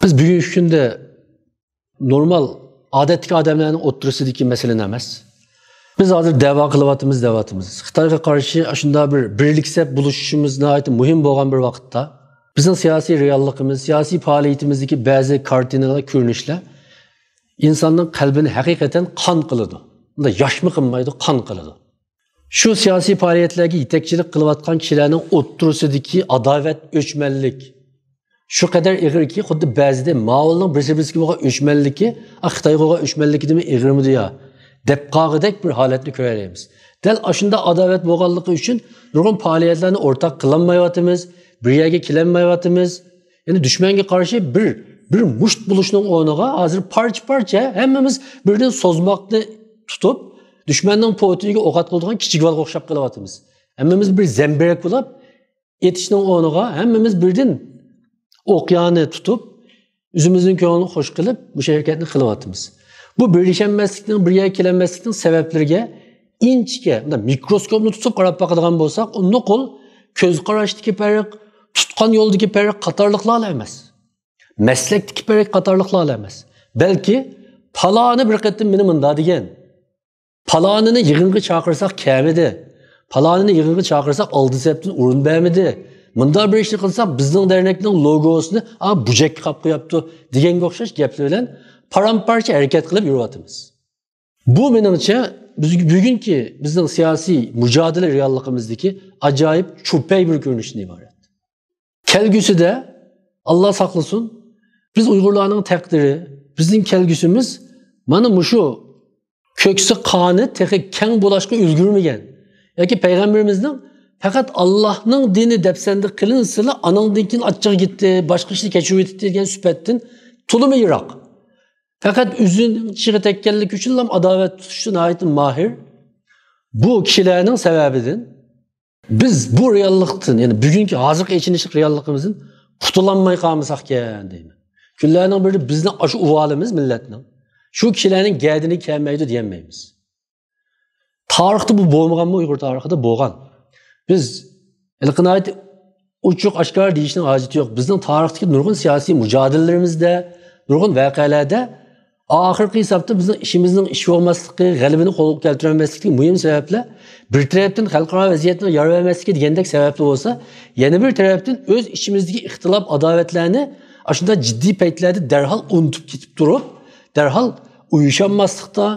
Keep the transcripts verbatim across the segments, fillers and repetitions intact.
بىز بۈگۈنكى كۈندە نورمال، ئادەتتىكى ئادەملەرنىڭ ئوتتۇرىسىدىكى مەسىلىنى ئەمەس. بىز ھازىر دەۋا قىلىۋاتىمىز، دەۋاتىمىز. خىتايغا قارشى ئاشۇنداق بىر بىرلىك سەپ بولۇشۇشىمىز ناھايىتى مۇھىم بولغان بىر ۋاقىتتا، بىزنىڭ سىياسىي رېئاللىقىمىز، سىياسىي پائالىيىتىمىزدىكى بەزى كارتىنىلار، كۆرۈنۈشلەر ئىنساننىڭ قەلبىنى ھەقىقەتەن قان قىلىدۇ. ئۇندا ياشمۇ قىلمايدۇ، قان قىلىدۇ. شۇ سىياسىي پائالىيەتلەرگە يېتەكچىلىك قىلىۋاتقان كىشىلەرنىڭ ئوتتۇرىسىدىكى ئاداۋەت، ئۆچمەنلىك شۇ قەدەر ئېغىركى، خۇددى بەزىدە ماۋۇلارنىڭ بىرسى-بىرسىگە بولغان ئۆچمەنلىكى، ئا، خىتايغا بولغان ئۆچمەنلىكىدىنمۇ ئېغىرمىدۇ يا، دەپ قالغۇدەك بىر ھالەتنى كۆرەلەيمىز. دەل ئاشۇنداق ئاداۋەت بولغانلىقى ئۈچۈن نۇرغۇن پائالىيەتلەرنى ئورتاق قىلالمايۋاتىمىز، بىر يەرگە كېلەلمەيۋاتىمىز. يەنى دۈشمەنگە قارشى بىر، بىر مۇشت بولۇشنىڭ ئورنىغا ھازىر پارچە-پارچە ھەممىمىز بىردىن سوزماقنى تۇتۇپ، دۈشمەننىڭ پوتىيىگە ئوق ئاتقۇزىدىغان كىچىك بالىغا ئوخشاپ قېلىۋاتىمىز. ھەممىمىز بىر زەمبىرەك بولۇپ، ئېتىشنىڭ ئورنىغا ھەممىمىز بىردىن ئوقيانى تۇتۇپ، ئۆزىمىزنىڭ كۆڭلىنى خوش قىلىپ، مۇشۇ ھەرىكەتنى قىلىۋاتىمىز. بۇ بىرلىشەلمەسلىكنىڭ، بىر يەرگە كېلەلمەسلىكنىڭ سەۋەبلىرىگە ئىنچىكە، مۇنداق مىكروسكوپنى تۇتۇپ قاراپ باقىدىغان بولساق، ئۇ نوقۇل كۆز قاراشتىكى پەرق، تۇتقان يولدىكى پەرق قاتارلىقلارلا ئەمەس. مەسلەكتىكى پەرق قاتارلىقلارلا ئەمەس. بەلكى پالانى بىر قېتىم مېنى مۇنداق دېگەن، پالانىنى يىغىنغا چاقىرساق كەلمىدى، پالانىنى يىغىنغا چاقىرساق ئالدى سەپتىن ئورۇن بەرمىدى، مۇنداق بىر ئىشنى قىلساق بىزنىڭ دەرنەكنىڭ لوگوسىنى، ئا، بۇجەككە قاپ قويۇپتۇ دېگەنگە ئوخشاش گەپلەر بىلەن پارام-پارچە ھەرىكەت قىلىپ يۈرۈۋاتىمىز. بۇ، مېنىڭچە، بىز، بۈگۈنكى بىزنىڭ سىياسىي مۇجادىلە رېئاللىقىمىزدىكى ئاجايىپ چۈپەي بىر كۆرۈنۈشتىن ئىبارەت. كەلگۈسىدە، ئاللا ساقلىسۇن، بىز ئۇيغۇرلارنىڭ تەقدىرى، بىزنىڭ كەلگۈسىمىز مانا مۇشۇ كۆكسى قانىت، تېخى كەڭ بۇلاشقا ئۈلگۈرمىگەن ياكى پەيغەمبىرىمىزنىڭ پەقەت ئاللانىڭ دىنى دەپسەندە قىلىنسىلا، ئانىڭدىن كېيىن ئاچچىقى كېتتى، باشقا ئىشنى كەچۈرۈۋېتىپتۇ دېگەن سۈپەتتىن تولىمۇ يىراق. پەقەت ئۆزىنىڭ چىشىغا تەگكەنلىكى ئۈچۈنلا ئاداۋەت تۇتۇشتا ناھايىتى ماھىر. بۇ كىشىلەرنىڭ سەۋەبىدىن بىز بۇ رېئاللىقتىن، يەنى بۈگۈنكى ھازىرقى ئېچىنىشلىق رېئاللىقىمىزدىن قۇتۇلالماي قالمىساقكەن دەيمەن. كۈنلەرنىڭ بىرىدە بىزنىڭ ئاشۇ ئۇۋالىمىز مىللەتنىڭ، شۇ كىشىلەرنىڭ گەدىنىگە كەلمەيدۇ دېيەلمەيمىز. تارىختا بۇ بولمىغانمۇ؟ ئۇيغۇر تارىخىدا بولغان. بىز ھېلىقى ناھايىتى ئوچۇق ئاشكارا دېيىشنىڭ ھاجىتى يوق. بىزنىڭ تارىختىكى نۇرغۇن سىياسىي مۇجادىلىلىرىمىزدە، نۇرغۇن ۋەقەلەردە ئاخىرقى ھېسابتا بىزنىڭ ئىشىمىزنىڭ ئىش بولماسلىقى، غەلىبىنى قولغا كەلتۈرەلمەسلىكتىكى مۇھىم سەۋەبلەر بىر تەرەپتىن خەلقئارا ۋەزىيەتنىڭ يار بەرمەسلىكى دېگەندەك سەۋەبلەر بولسا، يەنە بىر تەرەپتىن ئۆز ئىچىمىزدىكى ئىختىلاپ، ئاداۋەتلەرنى ئاشۇنداق جىددىي پەيتلەردە دەرھال ئۇنتۇپ كېتىپ تۇرۇپ، دەرھال ئۇيۇشالماسلىقتا،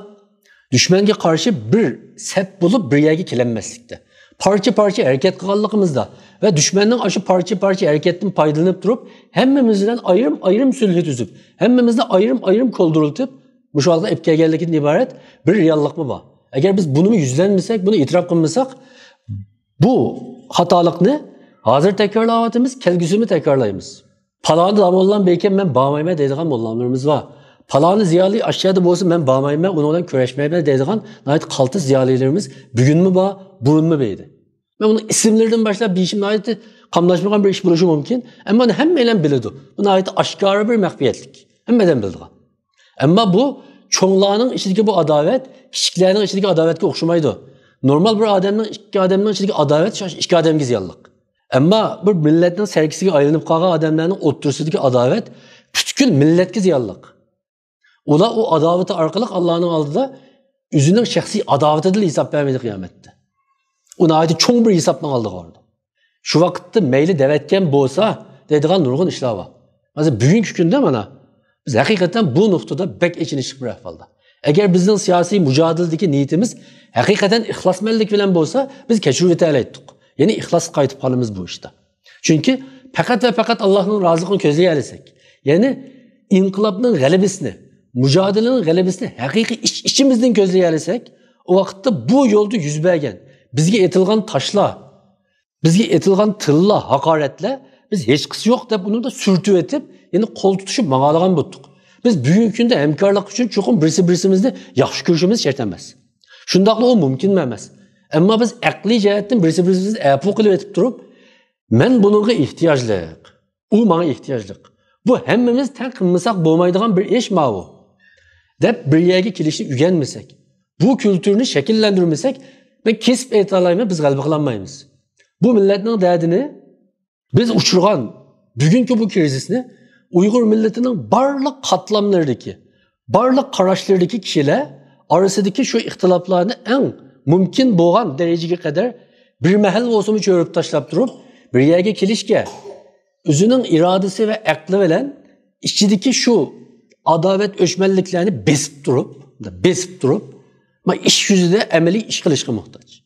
دۈشمەنگە قارشى بىر سەپ بولۇپ بىر يەرگە كېلەلمەسلىكتە، پارچە-پارچە ھەرىكەت قىلغانلىقىمىزدا ۋە دۈشمەننىڭ ئاشۇ پارچە-پارچە ھەرىكەتتىن پايدىلىنىپ تۇرۇپ، ھەممىمىز بىلەن ئايرىم-ئايرىم سۈلھى تۈزۈپ، ھەممىمىزنى ئايرىم-ئايرىم كولدۇرۇلتۇپ، مۇشۇ ھالغا ئېلىپ كەلگەنلىكىدىن ئىبارەت بىر رېئاللىقمۇ بار. ئەگەر بىز بۇنىمۇ يۈزلەنمىسەك، بۇنى ئېتىراپ قىلمىساق، بۇ خاتالىقنى ھازىر تەكرارلاۋاتىمىز، كەلگۈسىمۇ تەكرارلايمىز. پالانى داموللام بەركەن، مەن بارمايمەن دەيدىغان موللاملىرىمىز بار. پالانى زىيالىي ئاشۇ يەردە بولسا، مەن بارمايمەن، ئۇنىڭ بىلەن كۆرۈشمەيمەن دەيدىغان ناھايىتى قالتىس زىيالىيلىرىمىز بۈگۈنمۇ بار، بۇرۇنمۇ بار ئىدى. مەن ئۇنىڭ ئىسىملىرىدىن باشلاپ دېيىشىم ناھايىتى قاملاشمىغان بىر ئىش بولۇشى مۇمكىن. ئەمما ئۇنى ھەممەيلەن بىلىدۇ. بۇ ناھايىتى ئاشكارا بىر مەخپىيەتلىك. ھەممە ئادەم بىلىدىغان. ئەمما بۇ چوڭلارنىڭ ئىچىدىكى بۇ ئاداۋەت كىچىكلەرنىڭ ئىچىدىكى ئاداۋەتكە ئوخشىمايدۇ. نورمال بىر ئادەمنىڭ، ئىككى ئادەمنىڭ ئىچىدىكى ئاداۋەت شۇ ئىككى ئادەمگە زىيانلىق. ئەمما بىر مىللەتنىڭ سەركىسىگە ئايلىنىپ قالغان ئادەملەرنىڭ ئوتتۇرىسىدىكى ئاداۋەت پۈتكۈل مىللەتكە زىيانلىق. ئۇلار ئۇ ئاداۋىتى ئارقىلىق ئاللانىڭ ئالدىدا ئۆزىنىڭ شەخسىي ئاداۋىتىدىن ھېساب بەرمەيدۇ قىيامەتتە. ئۇ ناھايىتى چوڭ بىر ھېسابنىڭ ئالدىغا بارىدۇ. شۇ ۋاقىتتا مەيلى دەۋەتكەن بولسا دەيدىغان نۇرغۇن ئىشلار بار. مەسىلەن، بۈگۈنكى كۈندە مانا بىز ھەقىقەتەن بۇ نۇقتىدا بەك ئېچىنىشلىق بىر ئەھۋالدا. ئەگەر بىزنىڭ سىياسىي مۇجادىلىدىكى نىيىتىمىز ھەقىقەتەن ئىخلاسمەنلىك بىلەن بولسا، بىز كەچۈرۈۋېتەلەيتتۇق. يەنى ئىخلاسقا قايتىپ قالىمىز بۇ ئىشتا. چۈنكى پەقەت ۋە پەقەت ئاللانىڭ رازىلىقىنى كۆزلىيەلىسەك، يەنى ئىنقىلابنىڭ غەلىبىسىنى، مۇجادىلىنىڭ غەلىبىسىنى ھەقىقىي ئىچ-ئىچىمىزدىن كۆزلىيەلىسەك، ئۇ ۋاقىتتا بۇ يولدا يۈز بەرگەن، بىزگە ئېتىلغان تاشلار، بىزگە ئېتىلغان تىللا، ھاقارەتلەر، بىز ھېچقىسى يوق دەپ ئۇنى سۈرتۈۋېتىپ، يەنە قول تۇتۇشۇپ ماڭالىغان بولدۇق. بىز بۈگۈنكى كۈندە ھەمكارلىق ئۈچۈن چوقۇم بىرسى-بىرسىمىزنى ياخشى كۆرۈشىمىز شەرت ئەمەس. شۇنداقلا ئۇ مۇمكىنمۇ ئەمەس. ئەمما بىز ئەقلىي جەھەتتىن بىرسى-بىرسىمىزنى ئەپۇ قىلىۋېتىپ تۇرۇپ، مەن بۇنىڭغا ئېھتىياجلىق، ئۇ ماڭا ئېھتىياجلىق. بۇ ھەممىمىز تەڭ قىلمىساق بولمايدىغان بىر ئىش ماۋۇ، دەپ بىر يەرگە كېلىشنى ئۆگەنمىسەك، بۇ كۈلتۈرنى شەكىللەندۈرمىسەك، مەن كېسىپ ئېيتالايمەن، بىز غەلىبە قىلالمايمىز. بۇ مىللەتنىڭ دەردىنى، بىز ئۇچرىغان بۈگۈنكى بۇ كىرىزىسنى ئۇيغۇر مىللىتىنىڭ بارلىق قاتلاملىرىدىكى، بارلىق قاراشلىرىدىكى كىشىلەر ئارىسىدىكى شۇ ئىختىلاپلارنى ئەڭ مۇمكىن بولغان دەرىجىگە قەدەر بىر مەھەل بولسىمۇ چۆرۈپ تاشلاپ تۇرۇپ، بىر يەرگە كېلىشكە، ئۆزىنىڭ ئىرادىسى ۋە ئەقلى بىلەن ئىچىدىكى شۇ ئاداۋەت، ئۆچمەنلىكلەرنى بېسىپ تۇرۇپ، بېسىپ تۇرۇپ، ما، ئىش يۈزىدە ئەمەلىي ئىش قىلىشقا موھتاج.